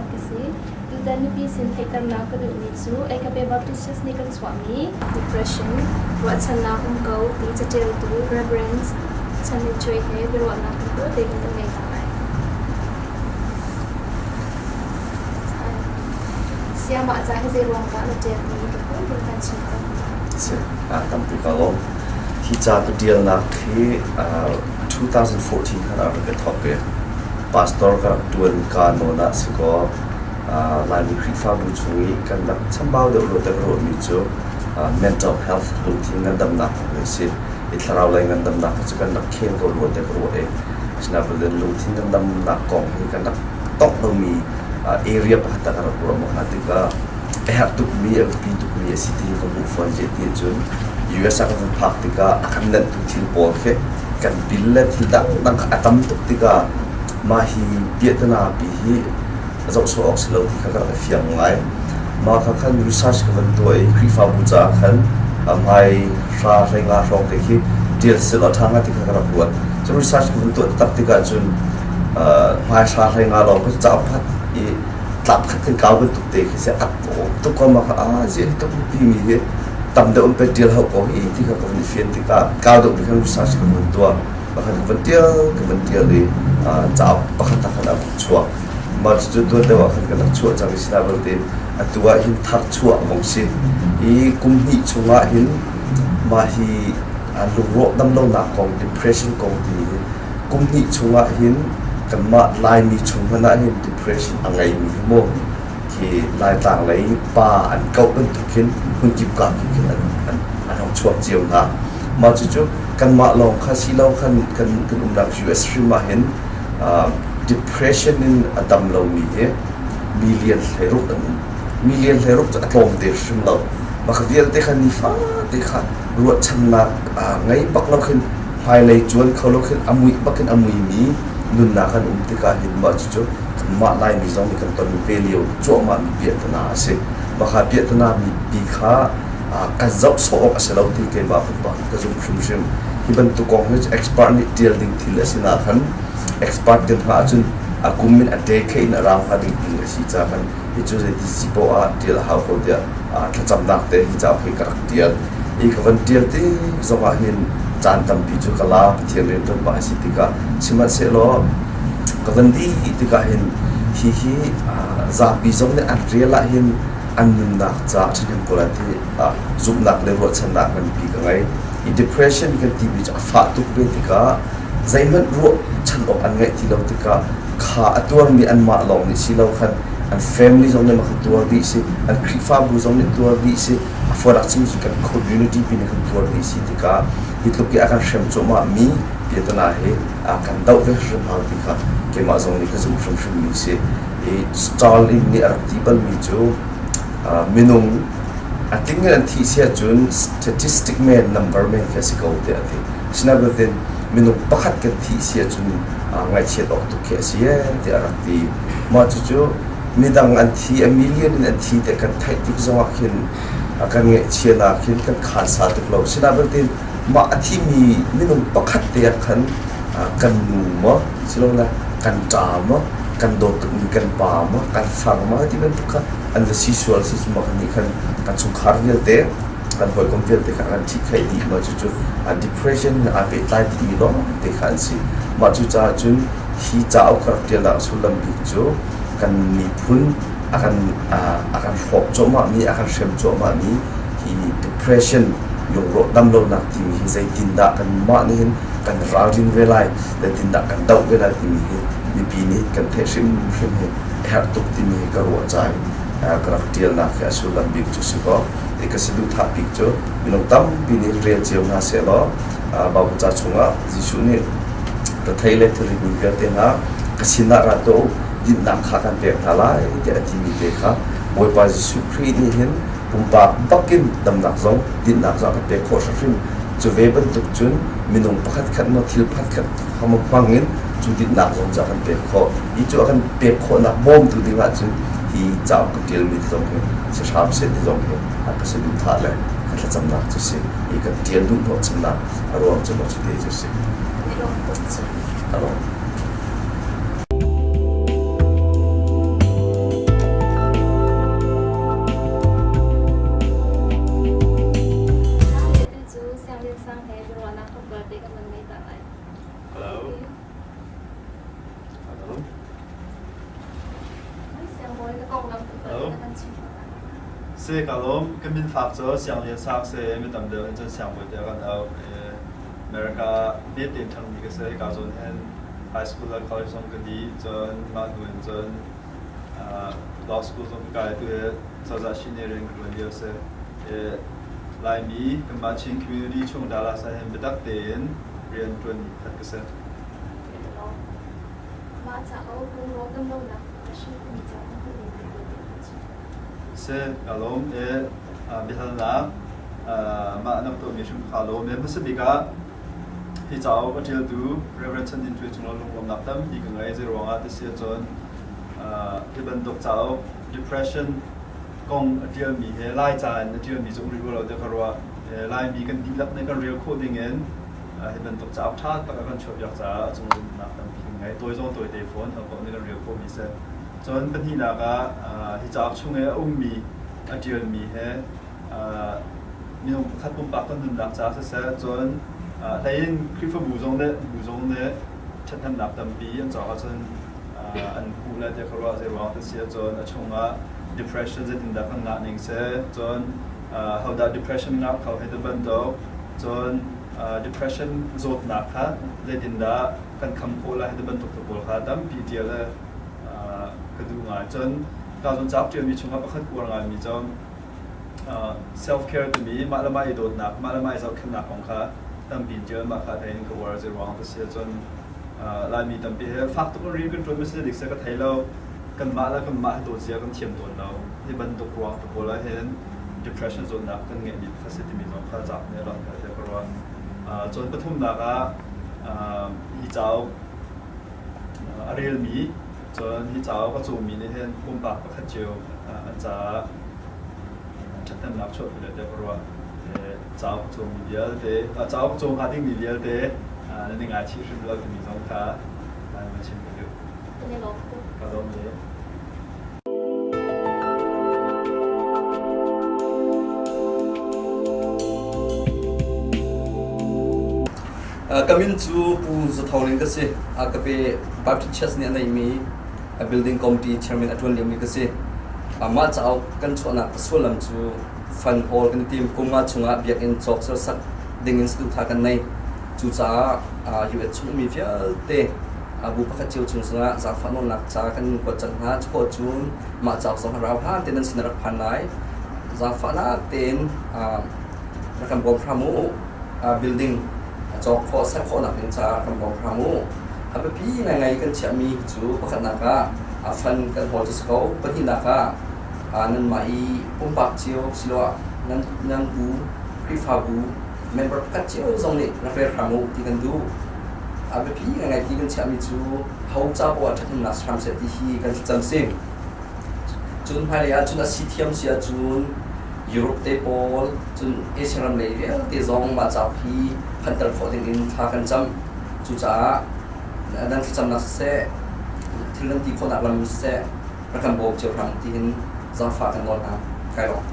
pakhat ka si. Tutan mipi sin theihternak ka duhmi cu Agape Baptist Church nih kan chuahmi Depression, ruahchannak um ko ti caṭialtu Reverend Chan Min Choi he biaruahnak kan tuah te kan ngei hna lai. Siamah ca hi zei ruang dah na ṭial timi ka phun phun kan chim kho. Si, tampi ka lawm. Hi ca ka ṭialnak hi 2014 khan a rak ka thawk i pastor ka rak ṭuan ka nawn ah si kaw Laimi Khrihfabu chung i kan rak chambau deuh rua te ka ruahmi cu mental health lungthin ngandamnak kong hi a si. I thlarau lei ngandamnak cu kan rak khel ko rua te ka ruah i asinain lungthin ngandamnak kong hi kan rak tongh lomi area pakhat ah ka rak ruah maw tikah a herh tukmi a biapi tukmi a si ti ka hmuh fawn je ti cun US ah ka vun phak tikah a kan nenhtu thil pawl khi kan bil le thil dangdang kha a tam tuk tikah mah hi piahtana pi hi a zoh sawh awk si lo ti kha ka rak i fiang ngai. Mah kha khan research ka van tuah i Khrihfabu caah khan hmai hra hleinga hrawng te khi ṭial selaw ṭha hnga ti kha ka rak ruat. Cun research ka van tuah taktak tikah cun hmai hra hleinga lawng kha cauk pakhat i tlap khat kan kau bantuk te khi si a tuk ko ma kha a zia hi tuk biapi mi hi tam deuh in pe ṭial hau ko hi ti kha ka van i fian tikah kau deuh mi khan research ka van tuah. Pakhat ka van ṭial ka van ṭial i cauk pakhat ah khan a vung chuak. Mah cucu tuan deuh ah khan kan rak chuah cang i sinain atu ah hin thar chuah a vung si. Hi kum hnih chungah hin mah hi lungrawh damlonak kong depression kong timi hi kum hnih chungah hin kanmah Laimi chung hmanh ah hin depression a ngeimi hi mu khi Laitlang lei pa an koh bantuk khin hmunkip ka khin khin an, an, an hong chuak cio hna. Mah cucu kanmah lawng kha si lo khan kan, kan umnak US hrim ah hin uh, depression in a dam lomi hi million 16 an um. Million 16 cu a tlawm te hrim lo. Mah vialte kha nifate kha ruahchannak ngei bak lo khin hmailei cuan kho lo khin a muih bak in a muimi nunnak kan um tikah hin mah cucu kanmah Laimi zong nih kan ton ve lio cuahmah mi piahtana a si. Mah kha piahtana mipi kha kan zoh sawh awk a si lo ti keimah pumpak ka zumh hrimhrim. Hi bantuk kong hi expert nih ṭial ding thil a si na khan expert kan hngah ahcun a kum in a decade in a rau hnga ding ding a si ca khan hi cu zeiti si poah ah ṭial a hau ko tiah thlacamnak te hi cauk hi ka rak ṭial. Hi ka van ṭial tik zongah hin caan tampi cu ka la Pathian rianṭuan pah a si tikah sihmanhsehlaw ka van dih tikah hin hi hi zapi zong nih an rel ah hin an nunnak ca ṭhahnem ko lai ti zumhnak le ruahchannak nganpi ka ngei. Hi depression kan timi cu a fah tuk ve tikah zeihmanh ruahchan awk an ngeih ti lo tikah kha a tuarmi anmah lawng nih si lo khan an family zong nih mah kha tuar dih si an Khrihfabu zong nih tuar dih si a fawinak chim cu kan community pi nih kan tuar dih si tikah hi tluk i a kan hrem cuahmah mi piatana hi a kan doh ve hrim hau ti kha keimah zong nih ka zumh hrimhrim mi si i Stalin nih a rak ti balmi cu minung a tling in an thih si ahcun statistic men number men khi a si ko tiah a ti Sinain minung pakhat kan thih si ahcun ngaihchiat awk tuk khi a si ee tiah a rak ti. Mah cucu midang an thi, a million in an thi tiah kan theih tik zongah khin kan ngaihchianak khin kan khansa tuk lo. Sinain mah a thimi minung pakhat te ah khan kan nu maw silole kan ṭa maw kan dawt tukmi kan pa maw kan far maw ti bantuk kha an va si sual si cu mah nih khan kan chungkhar vialte kan hawikom vialte kha kan ṭhihkhaih dih mah cucu depression he aa pehtlai dihmi lawngte kha an si. Mah cucaah cun hi cauk ka rak ṭialnak sullam bik cu kan miphun a kan a kan hrawk cuahmahmi a kan hrem cuahmahmi hi depression lungrawh damlonak timi hi zeitindah kanmah nih hin kan ralrin ve lai zeitindah kan doh ve lai timi hi mipi nih kan theih hrimhrim hi a herh tuk timi hi ka ruah caah ka rak ṭialnak hi a sullam bik cu si kaw i ka saduhthah bik cu minung tampi nih rel cio hna sehlaw Baibal ca chungah Jesuh nih rethei le thilritmi vialte hna ka sinah ra tuah u dinhnak kha kan pek hna lai tiah a timi te kha Bawipa Jesuh Khrih nih hin pumpak bakin damnak zong dinhnak zong a kan pek khawh hrimhrim cu ve bantuk cun minung pakhat khat maw thil pakhat khat hmang in cu dinhnak zong cu a kan pek khawh hi cu a kan pek khawhnak bawmtu ding ahcun hi cauk ka ṭialmi te zong hi si hram seh ti zong hi a ka saduhthah le ka thlacamnak cu si i kan ṭial duh hnawhchannak a ruang cu maw cuti cu si. A lawm. Siangbawi na konglam Hello. na kan chim khawh na. Si ka lawm. Ka min fak cu Siang Lian Sang si. Mi tam deuh in cun Siangbawi tiah kan auh. America hmete in ṭhangmi ka si. Hika zawn hin high school le college zong ka dih. Cun mah hnu in cun law school zong ka kai. Tu hi cozah senior in ka ṭuan lio si. Laimi kanmah Chin community chung Dallas ah hin biatak tein rian ṭuanmi pakhat ka si. Mah cauk lungrawh damlonak depression timi cauk na hmuhning hi zeitin na chim? Si, ka lawm i biahalnak mah na tuahmi hrim kha lawm i hmasa bik ah hi cauk a ṭialtu Reverend Chan Din Ṭuai cungah lunglawmhnak tampi ka ngei. Zei ruangah ti si ahcun hi bantuk cauk depression kong a ṭialmi he Laica in a ṭialmi cu um rih lo tiah ka ruah. Laimi kan dihlak nih kan rel khawh dingin hi bantuk cauk ṭha tak a kan chuahpiak caah a cung zumhnak tampi kan ngei. Tawi zong tawi te fawn, ho paoh nih kan rel khawhmi si. Cun pahnihnak ah hi cauk chung i a ummi, a ṭialmi he minung pakhat pumpak kan nunnak caah siseh, cun hlei in Khrihfabu zong nih bu zong nih ṭhathnemnak tampi an cawk ahcun an hmuh lai tiah ka ruah. Zei ruang ti si ahcun a chungah depression zeitindah kan ngah ning si, cun hodah depression ngah kho hei ti bantuk, cun depression zawtnak kha zeitindah kan kham khawh lai ti bantuk te pawl kha tampi ṭial ka duh ngai. Cun ka zawn cauk ṭialmi chungah pakhat uar ngaimi cu self care timi mah le mah i dawtnak, mah le mah i zohkhenhnak kong kha tampi in ṭial mah kha thei in ka uar zei ruang ti si ahcun Laimi tampi he fak tuk in rian kan ṭuan ma si dik seh ka thei lo. Kanmah le kanmah hi dawt zia kan thiam tawn lo. Hi bantuk ruang te pawl ah hin depression zawtnak kan ngeihmi pakhat si timi zong kha cauk nih a langhter tiah ka ruah. Cun pathumnak ah hi cauk a relmi cun hi cauk a cawmi nih hin pumpak pakhat cio an caah ṭhathnemnak chuahpi le tiah ka ruah. Cauk cawmi vialte, cauk caw hnga dingmi vialte nan i ngaichih hrim lo timi zong kha nan va chim ka duh. Kan i lawm tuk. Ka lawm ve. Ka min cu Pu Za Thawng Ling ka si. Ka pe Baptist Church nih a neihmi building committee chairman a ṭuan liomi ka si. Mah cauk kan chuahnak a sullam cu fund hall kan i tim. Kum nga chungah biakinn cawk sersak dingin saduhthah kan nei. Cucaah US chung ummi vialte bu pakhat cio chung zongah zaangfah nawlnak ca kan in kuat cang hna. Cukhawh cun mah cauk zong rau hlan tein nan sin a rak phan lai. Zaangfahnak tein rak kan bawm hram u. Building cawk khawh ser khawhnak ding caah kan bawm hram u. A biapi ngaingai kan chiahmi cu pakhatnak ah fund kan hawl cu si ko. Pahnihnak ah nanmah i pumpak cio siloah nan nan bu Khrihfabu member pakhat cio zong nih rak rel hram u ti kan duh. A biapi ngaingai ti kan chiahmi cu ho ca poah ṭhathnemnak si hram seh ti hi kan thlacam si. Cun hmailei ah cun a si thiam si ahcun Europe te pawl cun Asia ram lei vialte zong mah cauk hi phanter khawh dingin thla kan cam. Cucaah nan thlacamnak siseh, thil nan ti khawhnak lam siseh, rak kan bawm cio hram ti hin zaangfah kan nawl hna. Kai lawm.